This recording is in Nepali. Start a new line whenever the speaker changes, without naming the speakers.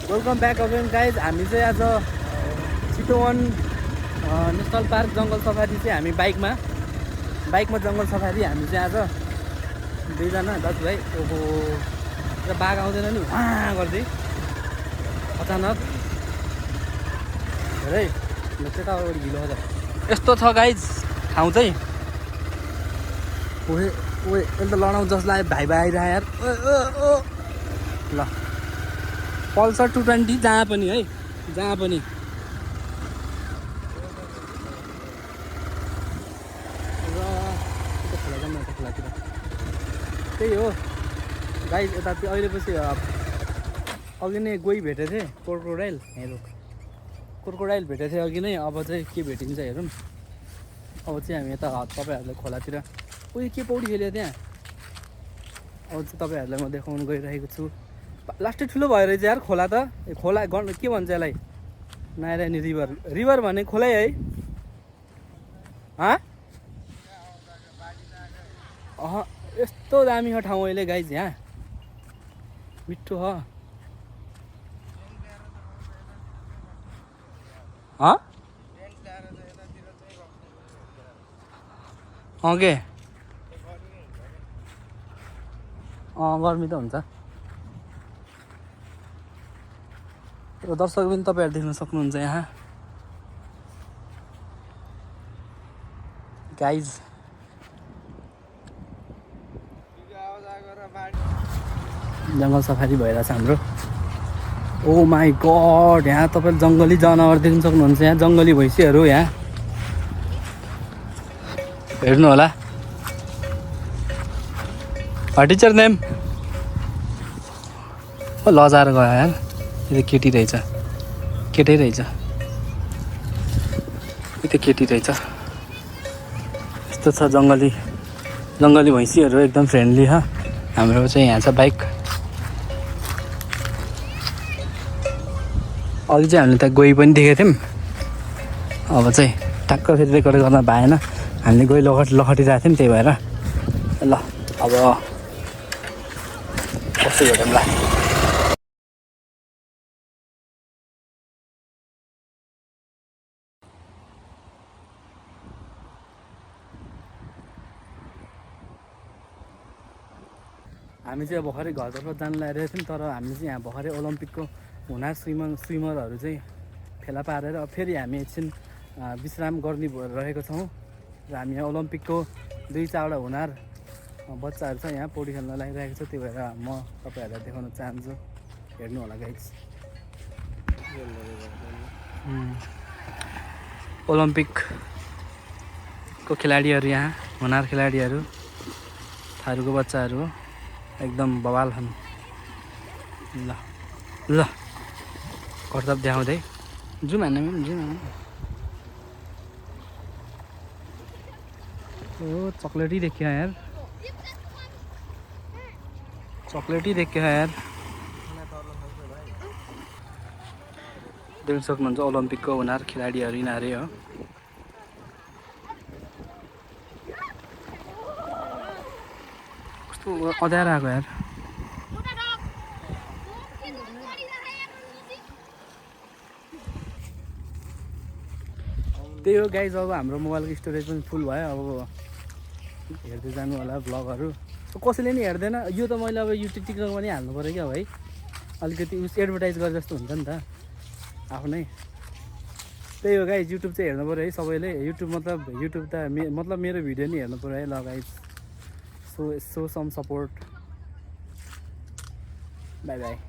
Welcome back again guys. हामी चाहिँ आज चितवन नेसनल पार्क जङ्गल सफारी चाहिँ हामी बाइकमा जङ्गल सफारी हामी चाहिँ आज दुईजना दाजुभाइ। ओहो र बाघ आउँदैन नि वहाँ गर्दै अचानक धेरै त्यताबाट ढिलो हुन्छ। यस्तो छ गाइज ठाउँ चाहिँ। ओहे ओए यसले त लडाउँ जसलाई भाइ आइरह यार। ल पल्सर 220 जहाँ पनि है, जहाँ पनि खोलातिर त्यही हो गाइज। यता अहिले पछि अघि नै गोही भेटेको थिएँ, क्रोकोडाइल। हेरौँ क्रोकोडाइल भेटेको थिएँ अघि नै। अब चाहिँ के भेटिन्छ हेरौँ। अब चाहिँ हामी यता तपाईँहरूलाई खोलातिर उयो के पौडी खेल्यो त्यहाँ। अब चाहिँ तपाईँहरूलाई म देखाउनु गइरहेको छु। लास्टै ठुलो भयो रहेछ यार खोला त। खोला के भन्छ यसलाई? नारायणी रिभर भने खोलै है। यस्तो दामी हो ठाउँ अहिले गाइज। यहाँ मिठो हो। के गर्मी त हुन्छ। दर्शक पनि तपाईँहरू देख्न सक्नुहुन्छ यहाँ गाइज। जङ्गल सफारी भइरहेछ हाम्रो। ओ माई गड, यहाँ तपाईँले जङ्गली जनावर देख्न सक्नुहुन्छ। यहाँ जङ्गली भैँसीहरू यहाँ हेर्नु होला। टिचर नेम लजाएर गयो यार। यो त केटी रहेछ, केटै रहेछ। यो त केटी रहेछ। यस्तो छ जङ्गली भैँसीहरू एकदम फ्रेन्डली छ। हाम्रो चाहिँ यहाँ छ बाइक। अघि चाहिँ हामीले त्यहाँ गोही पनि देखेको थियौँ। अब चाहिँ ठ्याक्क फेरि रेकर्ड गर्न भएन, हामीले गोही लखटिरहेको थियौँ, त्यही भएर। ल अब कस्तो भेटौँ ल। हामी चाहिँ भर्खरै घरतर्फ जान लागिरहेको थियौँ, तर हामी चाहिँ यहाँ भर्खरै ओलम्पिकको हुनार स्विमरहरू चाहिँ फेला पारेर फेरि हामी एकछिन विश्राम गर्ने रहेको छौँ। र हामी यहाँ ओलम्पिकको 2-4वटा हुनार बच्चाहरू छ यहाँ पौडी खेल्न लागिरहेको छ। त्यही भएर म तपाईँहरूलाई देखाउन चाहन्छु, हेर्नु होला गाइज। ओलम्पिकको खेलाडीहरू यहाँ, हुनार खेलाडीहरू, थारूको बच्चाहरू एकदम बवाल छन्। ल ल कर्तव्य देखाउँदै जाउँ हामी जाउँ। ओ चक्लेटी देखियो यार, चक्लेटी देखियो यार। देख्न सक्नुहुन्छ ओलम्पिकको हुनार खेलाडीहरू यिनीहरू हो। कस्तो अँध्यारो आएको यार। त्यही हो गाइज। अब हाम्रो मोबाइलको स्टोरेज पनि फुल भयो। अब हेर्दै जानु होला भ्लगहरू। कसैले नि हेर्दैन यो त। मैले अब युट्युब टिकटक पनि हाल्नु पऱ्यो क्या भाइ। अलिकति एडभर्टाइज गरे जस्तो हुन्छ नि त आफ्नै। त्यही हो गाइज, युट्युब चाहिँ हेर्नु पऱ्यो है सबैले। युट्युब त मतलब मेरो भिडियो नि हेर्नु पऱ्यो है ल guys. So some support. Bye by.